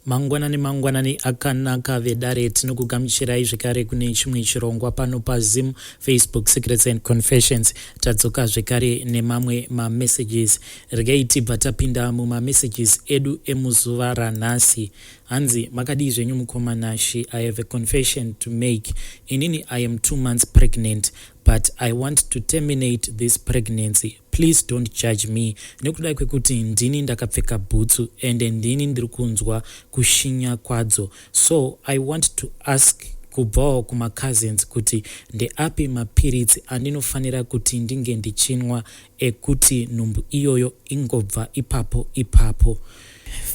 Mangwanani mangwanani akanaka vedare, tinokugamuchirai zvekare kune chimwe chirongwa pano paZim Facebook Secrets and Confessions. Tadzoka zvekare nemamwe mamessages. Regai tibva tapinda mumamessages edu emuzuva ranhasi. Hanzi makadii zvenyu mukoma Nashy, I have a confession to make. Inini I am 2 months pregnant, but I want to terminate this pregnancy. Please don't judge me nekuda kwekuti ndini ndakapfeka bhutsu ende ndini ndiri kunzwa kushinya kwadzo. So I want to ask kubvawo kumacousins kuti ndeapi mapiritsi andinofanira kuti ndinge ndichinwa ekuti nhumbu iyoyo ingobva ipapo ipapo.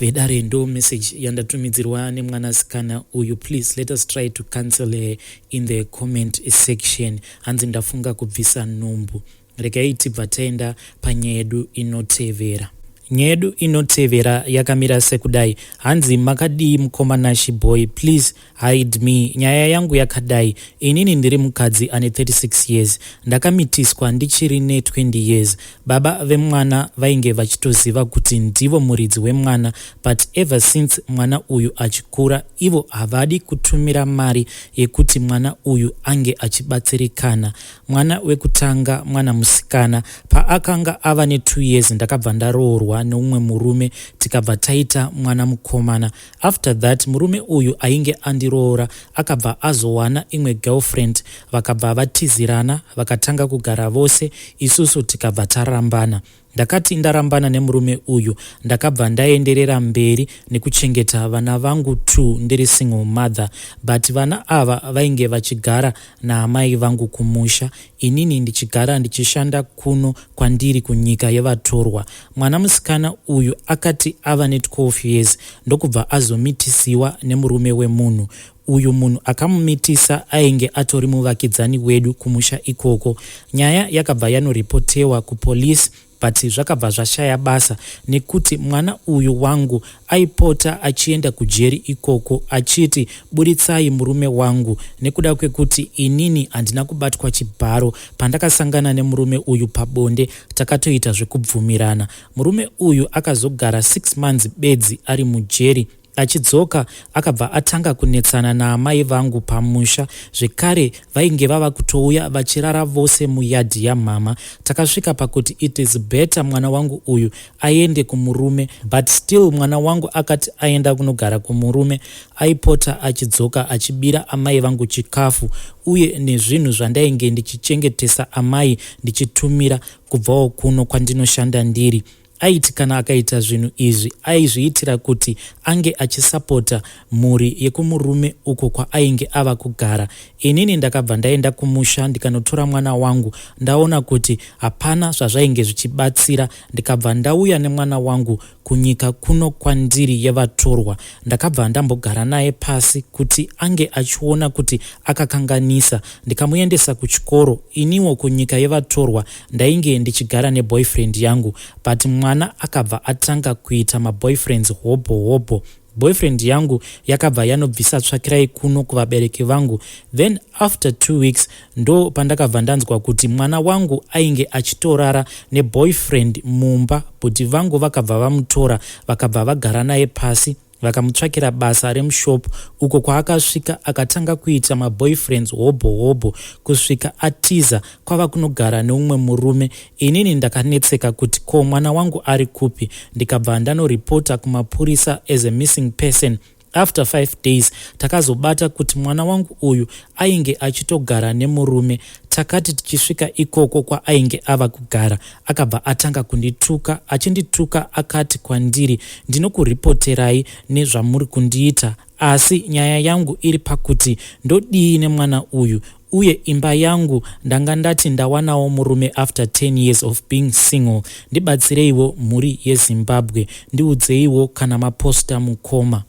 Vedare, ndo message yandatumidzirwa nemwanasikana uyu. Please let us try to counsel her in the comment section. Hanzi ndafunga kubvisa nhumbu. Regai tibva taenda panyaya yedu inotevera. Nyaya yedu inotevera yakamira sekudai. Hanzi makadii mukoma Nashy boy? Please hide me. Nyaya yangu yakadai: inini ndiri mukadzi ane 36 years. Ndakamitiswa ndichiri ne20 years. Baba vemwana vainge vachitoziva kuti ndivo muridzi wemwana, but ever since mwana uyu achikura, ivo havadi kutumira mari yekuti mwana uyu ange achibatsirikana. Mwana wekutanga, mwana musikana, paakanga ava ne2 years, ndakabva ndaroorwa neumwe murume, tikabva taita mwana mukomana. After that, murume uyu ainge andiroora akabva azowana imwe girlfriend, vakabva vatizirana, vakatanga kugara vose. Isusu tikabva tarambana. Ndakati ndarambana nemurume uyu, ndakabva ndaenderera mberi nekuchengeta vana vangu 2 ndiri single mother, but vana ava vainge vachigara naamai vangu kumusha, inini ndichigara ndichishanda kuno kwandiri kunyika yevatorwa. Mwana musikana uyu akati ava ne12 years, ndokubva azomitisiwa nemurume wemunhu uyu. Munhu akamumitisa ainge atori muvakidzani wedu kumusha ikoko. Nyaya yakabva yanoripotewa kupolisi, but zvakabva zvashaya basa nekuti mwana uyu wangu aipota achienda kujeri ikoko achiti, "Buritsai murume wangu," nekuda kwekuti inini handina kubatwa chibharo. Pandakasangana nemurume uyu pabonde, takatoita zvekubvumirana. Murume uyu akazogara 6 months bedzi ari mujeri. Achidzoka, akabva atanga kunetsana naamai vangu pamusha zvekare. Vainge vava kutouya vachirara vose muyadhi yamhama. Takasvika pakuti it is better mwana wangu uyu aende kumurume, but still mwana wangu akati aenda kunogara kumurume, aipota achidzoka achibira amai vangu chikafu uye nezvinhu zvandainge ndichichengetesa amai ndichitumira kubvawo kuno kwandinoshanda ndiri. Aiti kana akaita zvinhu izvi, aizviitira kuti ange achisapota mhuri yekumurume uko kwaainge ava kugara. Inini ndakabva ndaenda kumusha, ndikanotora mwana wangu. Ndaona kuti hapana zvazvainge zvichibatsira, ndikabva ndauya nemwana wangu kunyika kuno kwandiri yevatorwa. Ndakabva ndambogara naye pasi kuti ange achiona kuti akakanganisa, ndikamuendesa kuchikoro. Iniwo kunyika yevatorwa ndainge ndichigara neboyfriend yangu, but mwana akabva atanga kuita maboyfriends hobho hobho. Boyfriend yangu yakabva yanobvisa tsvakirai kuno kuvabereki vangu. Then after 2 weeks, ndo pandakabva ndanzwa kuti mwana wangu ainge achitorara neboyfriend mumba. Bhuti vangu vakabva vamutora, vakabva vagara naye pasi, vakamutsvakira basa remushop, uko kwaakasvika akatanga kuita maboyfriends hobho hobho kusvika atiza kwava kunogara neumwe murume. Inini ndakanetseka kuti ko mwana wangu ari kupi? Ndikabva ndanoripota kumapurisa as a missing person. After 5 days, takazobata kuti mwana wangu uyu ainge achitogara nemurume. Takati tichisvika ikoko kwaainge ava kugara, akabva atanga kundituka. Achindituka, akati kwandiri, "Ndinokuripoterai nezvamuri kundiita, asi nyaya yangu iri pakuti ndodii nemwana uyu? Uye imba yangu ndanga ndati ndawanawo murume after 10 years of being single. Ndibatsireiwo, mhuri yeZimbabwe, ndiudzeiwo kana maposta mukoma."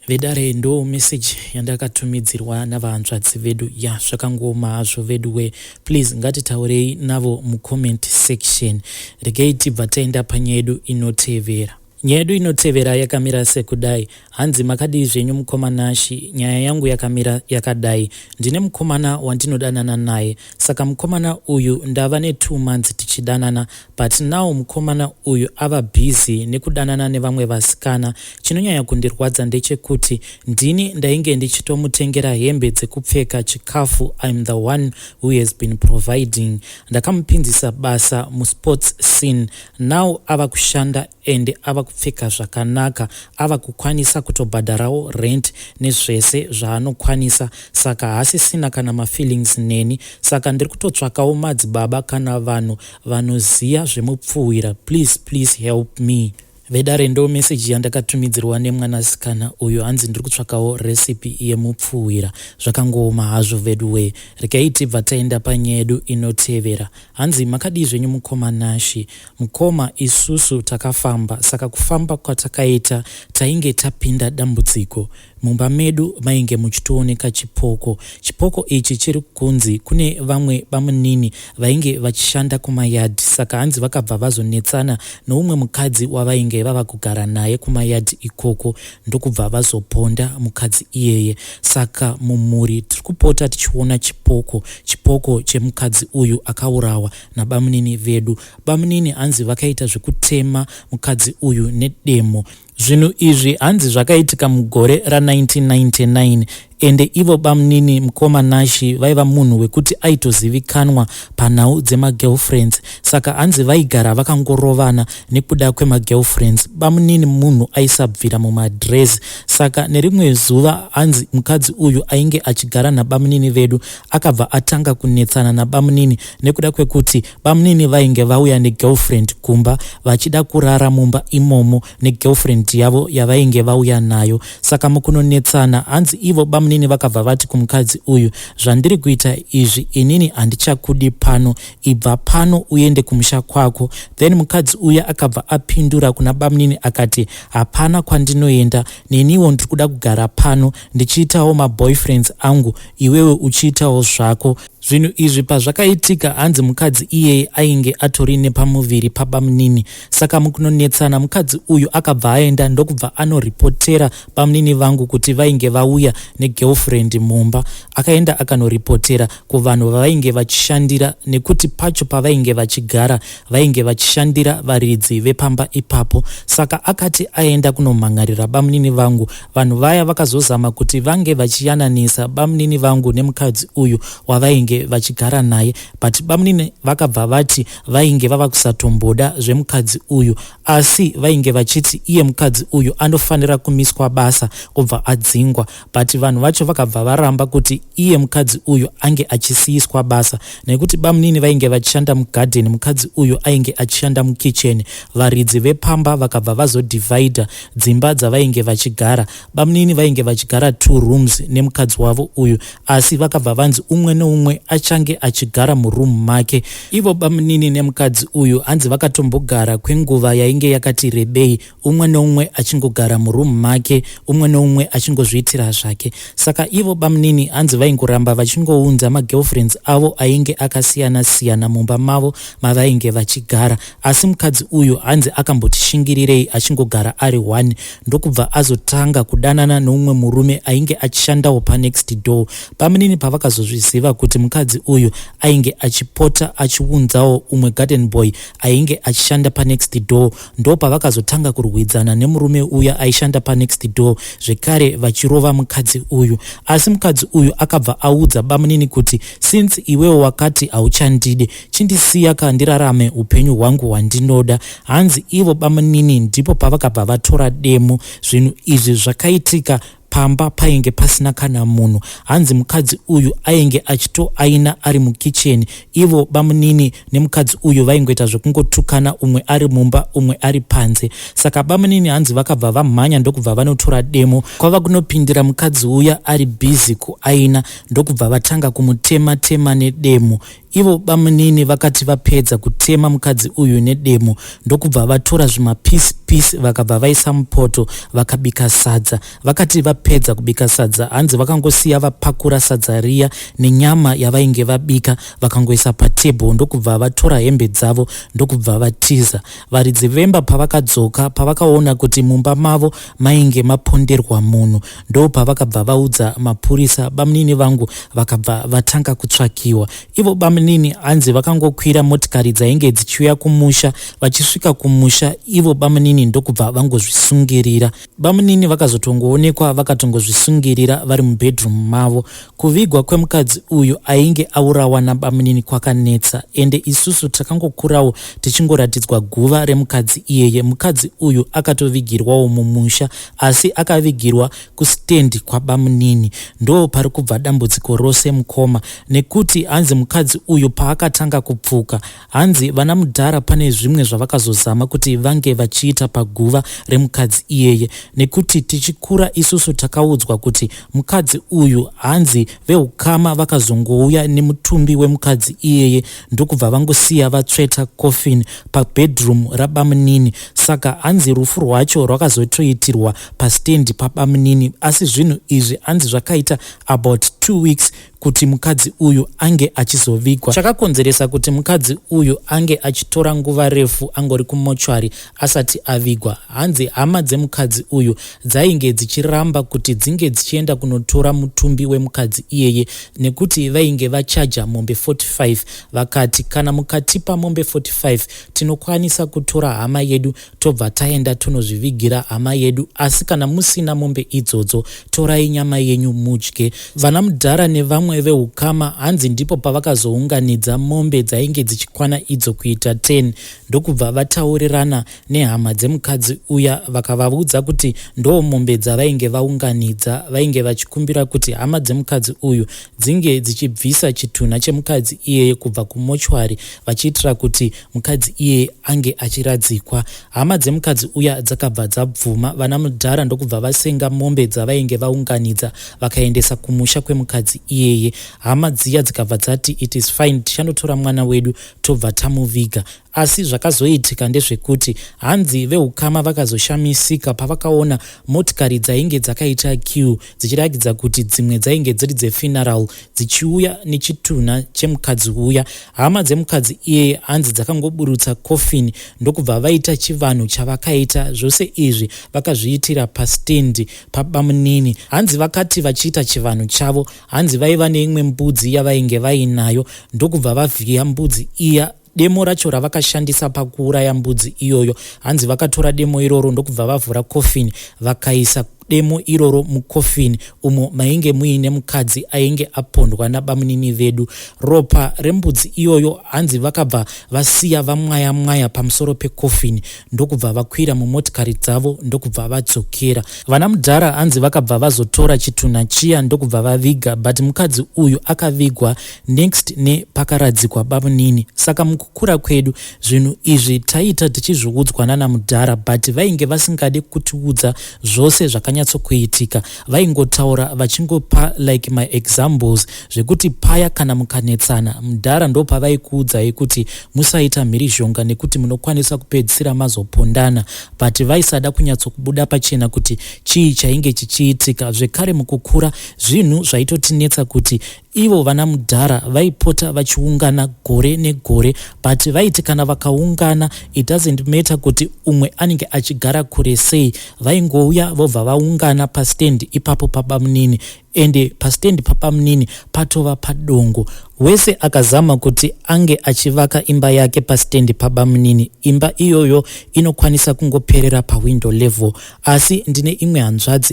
Vedare, ndo message yandakatumidzirwa navahanzvadzi vedu. Ya, zvakangoma hazvo vedu we. Please ngatitaurei navo mucomment section. Regai tibva taenda panyaya yedu inotevera. Nyaya yedu inotevera yakamira sekudai. Hanzi makadii zvenyu mukoma Nashi, nyaya yangu yakamira yakadai. Ndine mukomana wandinodanana naye. Saka mukomana uyu ndava ne 2 months tichidanana but now mukomana uyu ava busy nekudanana nevamwe vasikana. Chinonyanya kundirwadza ndechekuti ndini ndainge ndichitomutengera hembe dzekupfeka, chikafu, I'm the one who has been providing. Ndakamupinzisa basa musports scene. Now ava kushanda ende ava kupfeka zvakanaka, ava kukwanisa kutobhadharawo rent nezvese zvaanokwanisa, saka haasisina kana mafeelings neni. Saka ndiri kutotsvakawo madzibaba kana vanhu vanoziya zvemupfuhwira, please please help me. Vedare, ndo meseji yandakatumidzirwa nemwanasikana uyu. Hanzi ndiri kutsvakawo recipe yemupfuhwira. Zvakangooma hazvo veduwee. Regai tibva taenda panyaya yedu inotevera. Hanzi makadii zvenyu mukoma Nashi? Mukoma, isusu takafamba, saka kufamba kwatakaita tainge tapinda dambudziko. Mumba medu mainge muchitooneka chipoko. Chipoko ichi chiri kunzi kune vamwe bamunini vainge vachishanda kumayadhi, saka hanzi vakabva vazonetsana noumwe mukadzi wavainge vava kugara naye kumayadhi ikoko, ndokubva vazoponda mukadzi iyeye. Saka mumhuri tiri kupota tichiona chipoko, chipoko chemukadzi uyu akaurawa nabamunini vedu. Bamunini hanzi vakaita zvekutema mukadzi uyu nedemo. Zvinhu izvi hanzi zvakaitika mugore ra1999, ende ivo bamunini, mukoma Nashi, vaiva munhu wekuti aitozivikanwa panhau dzemagirlfriends. Saka hanzi vaigara vakangorovana nekuda kwemagirlfriends. Bamunini munhu aisabvira mumadress. Saka nerimwe zuva hanzi mukadzi uyu ainge achigara nabamunini vedu akabva atanga kunetsana nabamunini nekuda kwekuti bamunini vainge vauya negirlfriend kumba, vachida kurara mumba imomo negirlfriend yavo yavainge vauya nayo. Saka mukunonetsana, hanzi ivo bamunini vakabva vati kumukadzi uyu, "Zvandiri kuita izvi, inini handichakudi pano, ibva pano uende kumusha kwako." Then mukadzi uya akabva apindura kuna bamunini akati, "Hapana kwandinoenda, neniwo ndiri kuda kugara pano ndichiitawo maboyfriends angu, iwewe uchiitawo zvako." Zvinhu izvi pazvakaitika, hanzi mukadzi iyeye ainge atori nepamuviri pabamunini. Saka mukunonetsana, mukadzi uyu akabva aenda ndokubva anoripotera bamunini vangu kuti vainge vauya negirlfriend mumba. Akaenda akanoripotera kuvanhu vavainge vachishandira, nekuti pacho pavainge vachigara vainge vachishandira varidzi vepamba ipapo. Saka akati aenda kunomhan'arira bamunini vangu, vanhu vaya vakazozama kuti vange vachiyananisa bamunini vangu nemukadzi uyu wavainge vachigara naye, but bamunini vakabva vati vainge vava kusatomboda zvemukadzi uyu, asi vainge vachiti iye mukadzi uyu anofanira kumiswa basa, obva adzingwa. But vanhu vacho vakabva varamba kuti iye mukadzi uyu ange achisiyiswa basa, nekuti bamunini vainge vachishanda mugadheni, mukadzi uyu ainge achishanda mukicheni. Varidzi vepamba vakabva vazodhivhaidha dzimba dzavainge vachigara. Bamunini vainge vachigara two rooms nemukadzi wavo uyu, asi vakabva vanzi umwe neumwe achange achigara murumu make. Ivo bamunini nemukadzi uyu hanzi vakatombogara kwenguva yainge yakati rebei, umwe neumwe achingogara murumu make, umwe neumwe achingozviitira zvake. Saka ivo bamunini hanzi vaingoramba vachingounza magirlfriends avo ainge akasiyana-siyana mumba mavo mavainge vachigara. Asi mukadzi uyu hanzi akambotishingirirei achingogara ari one, ndokubva azotanga kudanana neumwe murume ainge achishandawo panext door. Bamunini pavakazozviziva kuti mukadzi uyu ainge achipota achiunzawo umwe garden boy ainge achishanda panext door, ndo pavakazotanga kurwidzana nemurume uya aishanda panext door zvekare, vachirova mukadzi uyu. Asi mukadzi uyu akabva audza bamunini kuti, "Since iwewo wakati hauchandide, chindisiya ka ndirarame upenyu hwangu hwandinoda." Hanzi ivo bamunini ndipo pavakabva vatora demo. Zvinhu izvi zvakaitika pamba painge pasina kana munhu. Hanzi mukadzi uyu ainge achitoaina ari mukicheni, ivo bamunini nemukadzi uyu vaingoita zvekungotukana, umwe ari mumba, umwe ari panze. Saka bamunini hanzi vakabva vamhanya ndokubva vanotora demo, kwava kunopindira mukadzi uya ari busy kuaina, ndokubva vatanga kumutema tema nedemo. Ivo bamunini vakati vapedza kutema mukadzi uyu nedemo ndokubva vatora zvimapisi pisi vakabva vaisa mupoto vakabika sadza. Vakati vapedza kubika sadza hanzi vakangosiya vapakura sadza riya nenyama yavainge vabika vakangoisa patable ndokubva vatora hembe dzavo ndokubva vatiza. Varidzi vemba pavakadzoka pavakaona kuti mumba mavo mainge maponderwa munhu ndopavakabva vaudza mapurisa. Bamunini vangu vakabva vatanga kutsvakiwa. Ivo bamunini hanzi vakangokwira motikari dzainge dzichiuya kumusha. Vachisvika kumusha ivo bamunini ndokubva vangozvisungirira. Bamunini vakazotongoonekwa vakatongozvisungirira vari mubedroom mavo. Kuvigwa kwemukadzi uyu ainge aurawa nabamunini kwakanetsa, ende isusu takangokurawo tichingoratidzwa guva remukadzi iyeye. Mukadzi uyu akatovigirwawo mumusha asi akavigirwa kustendi kwabamunini. Ndo pari kubva dambudziko rose mukoma, nekuti hanzi mukadzi uyu paakatanga kupfuka hanzi vana mudhara pane zvimwe zvavakazozama kuti vange vachiita paguva remukadzi iyeye, nekuti tichikura isusu takaudzwa kuti mukadzi uyu hanzi veukama vakazongouya nemutumbi wemukadzi iyeye ndokubva vangosiya vatsveta coffin pabedroom rabamunini. Saka hanzi rufu rwacho rwakazotoitirwa pastendi pabamunini, asi zvinhu izvi hanzi zvakaita about 2 weeks kuti mukadzi uyu ange achizovigwa. Chakakonzeresa kuti mukadzi uyu ange achitora nguva refu angori kumochwari asati avigwa, hanzi hama dzemukadzi uyu dzainge dzichiramba kuti dzinge dzichienda kunotora mutumbi wemukadzi iyeye nekuti vainge vachaja mombe 45. Vakati kana mukatipa mombe 45 tinokwanisa kutora hama yedu tobva taenda tonozvivigira hama yedu, asi kana musina mombe idzodzo torai nyama yenyu mudye. Vana mudhara nevamwe veukama hanzi ndipo pavakazounganidza mombe dzainge dzichikwana idzo kuita 10 ndokubva vataurirana nehama dzemukadzi uya, vakavaudza kuti ndo mombe dzavainge vaunganidza. Vainge vachikumbira kuti hama dzemukadzi uyu dzinge dzichibvisa chitunha chemukadzi iyeye kubva kumochwari vachiitira kuti mukadzi iyeye ange achiradzikwa. Hama dzemukadzi uya dzakabva dzabvuma, vana mudhara ndokubva vasenga mombe dzavainge vaunganidza vakaendesa kumusha kwemukadzi iyeye. Hama dziya dzikabva dzati it is fine, tichanotora mwana wedu tobva tamuviga. Asi zvakazoitika ndezvekuti hanzi veukama vakazoshamisika pavakaona motikari dzainge dzakaita queue dzichiratidza kuti dzimwe dzainge dziri dzefuneral dzichiuya nechitunha chemukadzi uya. Hama dzemukadzi iyeye hanzi dzakangoburutsa coffin ndokubva vaita chivanhu chavakaita. Zvose izvi vakazviitira pastendi pabamunini. Hanzi vakati vachiita chivanhu chavo, hanzi vaiva neimwe mbudzi yavainge vainayo ndokubva vavhiya mbudzi iya. Demo racho ravakashandisa pakuuraya mbudzi iyoyo, hanzi vakatora demo iroro ndokubva vavhura coffin vakaisa demo iroro mucoffin umo mainge muine mukadzi ainge apondwa nabamunini vedu. Ropa rembudzi iyoyo hanzi vakabva vasiya vamwaya mwaya pamusoro pecoffin ndokubva vakwira mumotikari dzavo ndokubva vadzokera. Vana mudhara hanzi vakabva vazotora chitunha chiya ndokubva vaviga, but mukadzi uyu akavigwa next nepakaradzikwa bamunini. Saka mukukura kwedu zvinhu izvi taiita tichizviudzwa nana mudhara, but vainge vasingade kutiudza zvose zvakanyatsokuitika. Vaingotaura vachingopa like my examples zvekuti paya kana mukanetsana mudhara ndopavaikuudzai kuti musaita mhirizhonga nekuti munokwanisa kupedzisira mazopondana, but vaisada kunyatsokubuda pachena kuti chii chainge chichiitika. Zvekare mukukura zvinhu zvaitotinetsa kuti ivo vana mudhara vaipota vachiungana gore negore, but vaiti kana vakaungana it doesn't matter kuti umwe anenge achigara kure sei, vaingouya vobva vaungana pastendi ipapo pabamunini. Ende pastendi pabamunini patova padongo. Wese akazama kuti ange achivaka imba yake pastendi pabamunini, imba iyoyo inokwanisa kungoperera pawindow level. Asi ndine imwe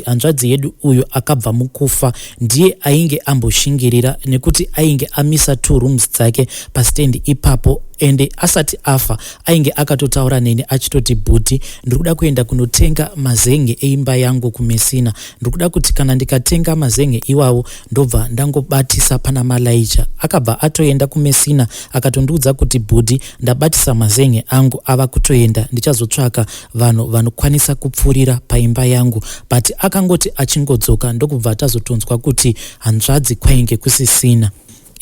hanzvadzi yedu uyu akabva mukufa, ndiye ainge amboshingirira nekuti ainge amisa 2 rooms dzake pastendi ipapo. Ende asati afa ainge akatotaura neni achitoti, bhuti, ndiri kuda kuenda kunotenga mazenge eimba yangu kuMesina, ndiri kuda kuti kana ndikatenga mazenge iwawo ndobva ndangobatisa pana malaicha. Akabva atoenda kuMesina akatondiudza kuti, bhudhi, ndabatisa mazenge angu, ava kutoenda, ndichazotsvaka vanhu vanokwanisa kupfurira paimba yangu. But akangoti achingodzoka ndokubva tazotonzwa kuti hanzvadzi kwainge kusisina.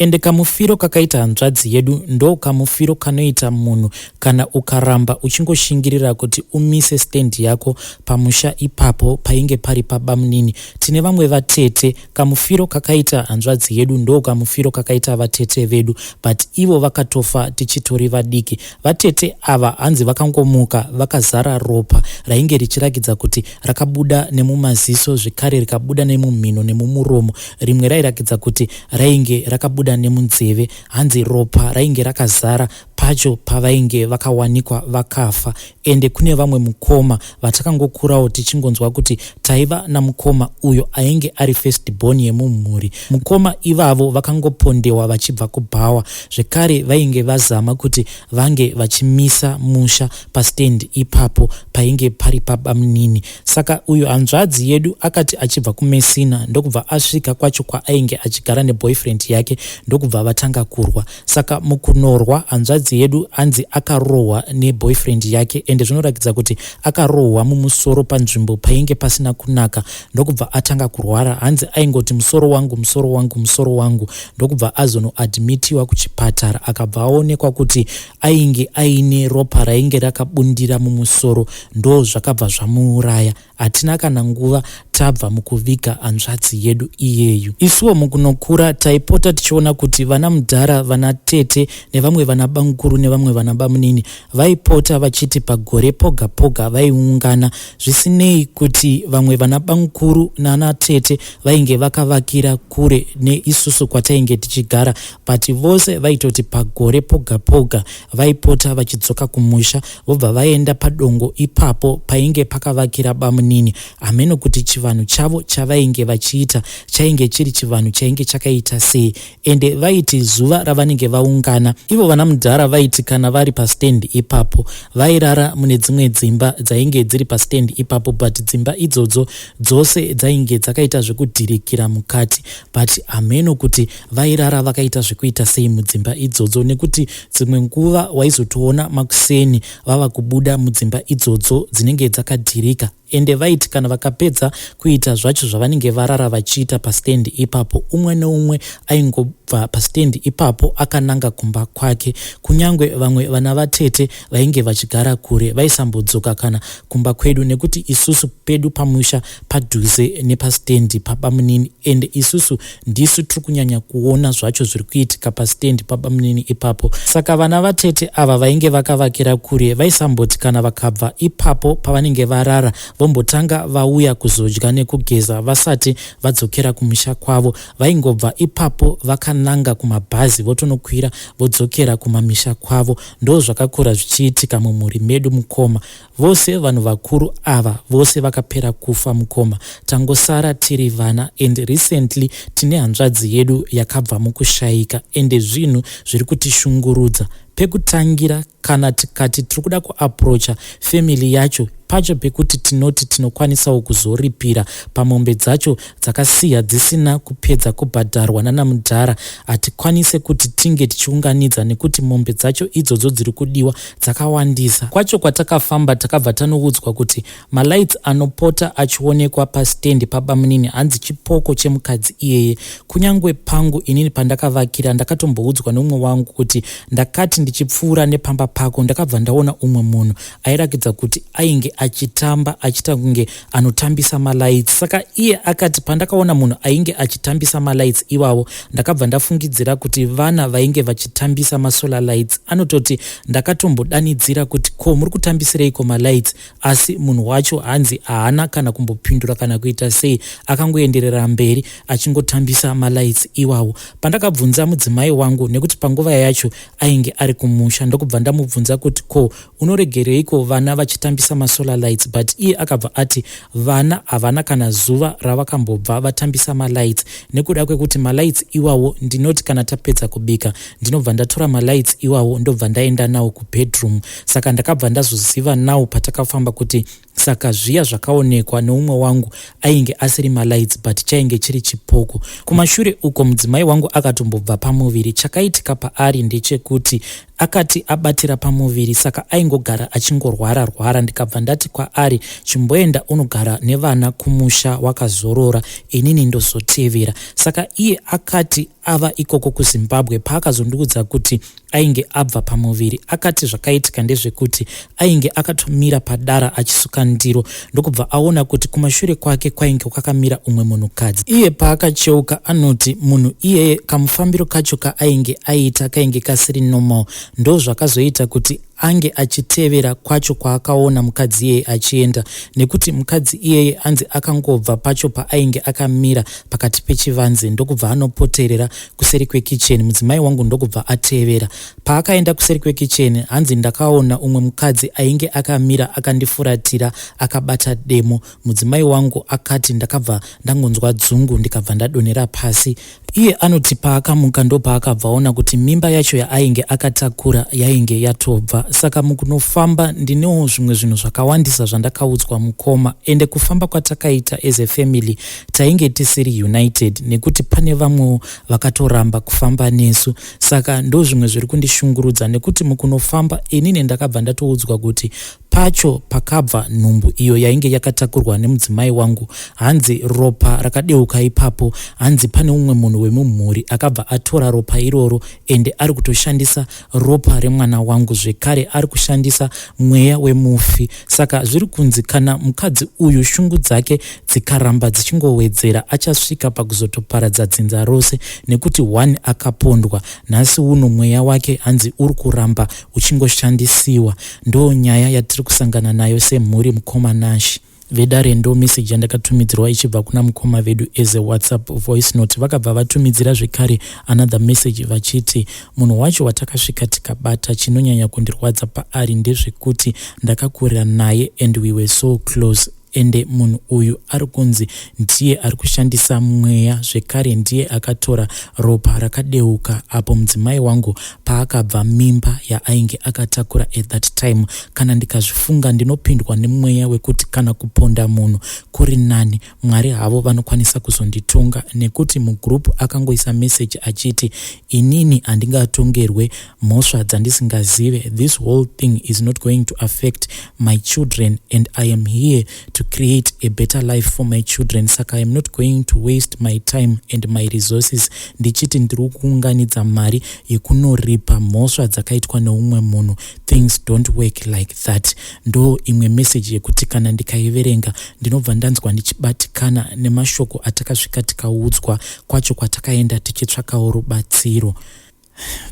Ende kamufiro kakaita hanzvadzi yedu ndo kamufiro kanoita munhu kana ukaramba uchingoshingirira kuti umise stand yako pamusha ipapo painge pari pabamunini. Tine vamwe vatete, kamufiro kakaita hanzvadzi yedu ndo kamufiro kakaita vatete vedu, but ivo vakatofa tichitori vadiki. Vatete ava hanzi vakangomuka vakazara ropa rainge richirakidza kuti rakabuda nemumaziso zvekare rikabuda nemumhino nemumuromo. Rimwe rairakidza kuti rainge rakabuda nemunzeve. Hanzi ropa rainge rakazara pacho pavainge vakawanikwa vakafa. Ende kune vamwe mukoma vatakangokurawo tichingonzwa kuti taiva namukoma uyo ainge ari first born yemumhuri. Mukoma ivavo vakangopondewa vachibva kubhawa. Zvekare vainge vazama kuti vange vachimisa musha pastand ipapo painge pari pabamunini. Saka uyu hanzvadzi yedu akati achibva kuMessina ndokubva asvika kwacho kwaainge achigara neboyfriend yake ndokubva vatanga kurwa. Saka mukunorwa hanzvadzi yedu hanzi akarohwa neboyfriend yake, ende zvinoratidza kuti akarohwa mumusoro panzvimbo painge pasina kunaka ndokubva atanga kurwara. Hanzi aingoti musoro wangu, musoro wangu, musoro wangu, ndokubva azonoadmitiwa kuchipatara. Akabva aonekwa kuti ainge aine ropa rainge rakabundira mumusoro, ndo zvakabva zvamuuraya. Hatina kana nguva tabva mukuviga hanzvadzi yedu iyeyu. Isuwo mukunokura taipota tichiona kuti vana mudhara, vana tete nevamwe vana bamukuru nevamwe vana bamunini vaipota vachiti pagore poga poga vaiungana, zvisinei kuti vamwe vana bamukuru nana tete vainge vakavakira kure neisusu kwatainge tichigara, but vose vaitoti pagore poga poga vaipota vachidzoka kumusha vobva vaenda padongo ipapo painge pakavakira bamunini. Hameno kuti chivanhu chavo chavainge vachiita chainge chiri chivanhu chainge chakaita sei. Ende vaiti zuva ravanenge vaungana ivo vana mudhara vaiti kana vari pastand ipapo vairara mune dzimwe dzimba dzainge dziri pastand ipapo, but dzimba idzodzo dzose dzainge dzakaita zvekudhirikira mukati, but hameno kuti vairara vakaita zvekuita sei mudzimba idzodzo, nekuti dzimwe nguva waizotoona makuseni vava kubuda mudzimba idzodzo dzinenge dzakadhirika. Ende vaiti kana vakapedza kuita zvacho zvavanenge varara vachiita pastand ipapo, umwe neumwe aingobva pastand ipapo akananga kumba kwake. Kunyangwe vamwe vana vatete vainge vachigara kure vaisambodzoka kana kumba kwedu, nekuti isusu pedu pamusha padhuze nepastendi pabamunini, ende isusu ndisu tiri kunyanya kuona zvacho zviri kuitika pastendi pabamunini ipapo. Saka vana vatete ava vainge vakavakira kure vaisamboti kana vakabva ipapo pavanenge varara vombotanga vauya kuzodya nekugeza vasati vadzokera kumusha kwavo. Vaingobva ipapo vakananga kumabhazi votonokwira vodzokera kumamisha kwavo. Ndo zvakakura zvichiitika mumhuri medu mukoma. Vose vanhu vakuru ava vose vakapera kufa mukoma, tangosara tiri vana, and recently tine hanzvadzi yedu yakabva mukushaika, ende zvinhu zviri kutishungurudza. Pekutangira kana tikati tiri kuda kuapproacha family yacho pacho pekuti tinoti tinokwanisawo kuzoripira pamombe dzacho dzakasiya dzisina kupedza kubhadharwa nanamudhara, hatikwanise kuti tinge tichiunganidza nekuti mombe dzacho idzodzo dziri kudiwa dzakawandisa. Kwacho kwatakafamba takabva tanoudzwa kuti malights anopota achionekwa pastand pabamunini hanzi chipoko chemukadzi iyeye. Kunyangwe pangu inini pandakavakira ndakatomboudzwa neumwe wangu kuti ndakati ndichipfuura nepamba pako ndakabva ndaona umwe munhu airakidza kuti ainge achitamba achiita kunge anotambisa malights. Saka iye akati pandakaona munhu ainge achitambisa malights iwawo ndakabva ndafungidzira kuti vana vainge vachitambisa masolar lights. Anototi ndakatombodanidzira kuti ko muri kutambisireiko malights, asi munhu wacho hanzi haana kana kumbopindura kana kuita sei, akangoenderera mberi achingotambisa malights iwawo. Pandakabvunza mudzimai wangu, nekuti panguva yacho ainge ari kumusha, ndokubva ndamubvunza kuti ko unoregereiko vana vachitambisa masolar lights, but iye akabva ati vana havana kana zuva ravakambobva vatambisa malights, nekuda kwekuti malights iwawo ndinoti kana tapedza kubika ndinobva ndatora malights iwawo ndobva ndaenda nawo kubedroom. Saka ndakabva ndazoziva nawo patakafamba kuti saka zviya zvakaonekwa neumwe wangu ainge asiri malights but chainge chiri chipoko. Kumashure uko mudzimai wangu akatombobva pamuviri. Chakaitika paari ndechekuti akati abatira pamuviri, saka aingogara achingorwara rwara. Ndikabva ndati kwaari chimboenda unogara nevana kumusha wakazorora, inini ndozotevera. Saka iye akati Ava ikoko kuZimbabwe, paakazondiudza kuti ainge abva pamuviri, akati zvakaitika ndezvekuti ainge akatomira padara achisuka ndiro, ndokubva aona kuti kumashure kwake kwainge kwakamira umwe munhukadzi. Iye paakacheuka, anoti munhu iyeye kamufambiro kacho kaainge aita kainge kasiri normal. Ndo zvakazoita kuti ange achitevera kwacho kwaakaona mukadzi iyeye achienda, nekuti mukadzi iyeye anzi akangobva pacho paainge akamira pakati pechivanze, ndokubva anopoterera kuseri kwekicheni. Mudzimai wangu ndokubva atevera. Paakaenda kuseri kwekicheni, hanzi, "Ndakaona umwe mukadzi ainge akamira akandifuratira akabata demo." Mudzimai wangu akati, "Ndakabva ndangonzwa dzungu, ndikabva ndadonhera pasi." Iye anoti paakamuka, ndopaakabva aona kuti mimba yacho yaainge akatakura yainge yatobva. Saka mukunofamba ndinewo zvimwe zvinhu zvakawandisa zvandakaudzwa, mukoma. Ende kufamba kwatakaita as a family, tainge tisiri united, nekuti pane vamwewo vakatoramba kufamba nesu. Saka ndo zvimwe zviri kundishungurudza, nekuti mukunofamba inini ndakabva ndatoudzwa kuti pacho pakabva nhumbu iyo yainge yakatakurwa nemudzimai wangu, hanzi ropa rakadeuka ipapo, hanzi pane umwe munhu wemumhuri akabva atora ropa iroro, ende ari kutoshandisa ropa remwana wangu, zvekare ari kushandisa mweya wemufi. Saka zviri kunzi kana mukadzi uyu shungu dzake dzikaramba dzichingowedzera, achasvika pakuzotoparadza dzinza rose, nekuti one akapondwa, nhasi uno mweya wake hanzi uri kuramba uchingoshandisiwa. Ndo nyaya yatiri kusangana nayo semhuri, mukoma Nashi. Vedare, ndo meseji yandakatumidzirwa ichibva kuna mukoma vedu as a WhatsApp voice note. Vakabva vatumidzira zvekare another message vachiti, "Munhu wacho watakasvika tikabata, chinonyanya kundirwadza paari ndezvekuti ndakakurira naye and we were so close. Ende munhu uyu ari kunzi ndiye ari kushandisa mweya, zvekare ndiye akatora ropa rakadeuka apo mudzimai wangu paakabva mimba yaainge akatakura at that time. Kana ndikazvifunga, ndinopindwa nemweya wekuti kana kuponda munhu kuri nani. Mwari havo vanokwanisa kuzonditonga, nekuti mugroup akangoisa meseji achiti, 'Inini handingatongerwe mhosva dzandisingazive. This whole thing is not going to affect my children and I am here to create a better life for my children. Saka I am not going to waste my time and my resources ndichiti ndiri kuunganidza mari yekunoripa mhosva dzakaitwa neumwe munhu. Things don't work like that.'" Ndo imwe meseji yekuti kana ndikaiverenga, ndinobva ndanzwa ndichibatikana nemashoko atakasvika tikaudzwa kwacho kwatakaenda tichitsvakawo rubatsiro.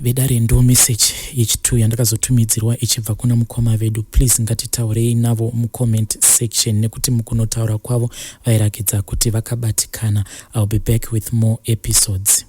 Vedare, ndo meseji yechi2 yandakazotumidzirwa ichibva kuna mukoma vedu. Please, ngatitaurei navo mucomment section, nekuti mukunotaura kwavo vairakidza kuti vakabatikana. I'll be back with more episodes.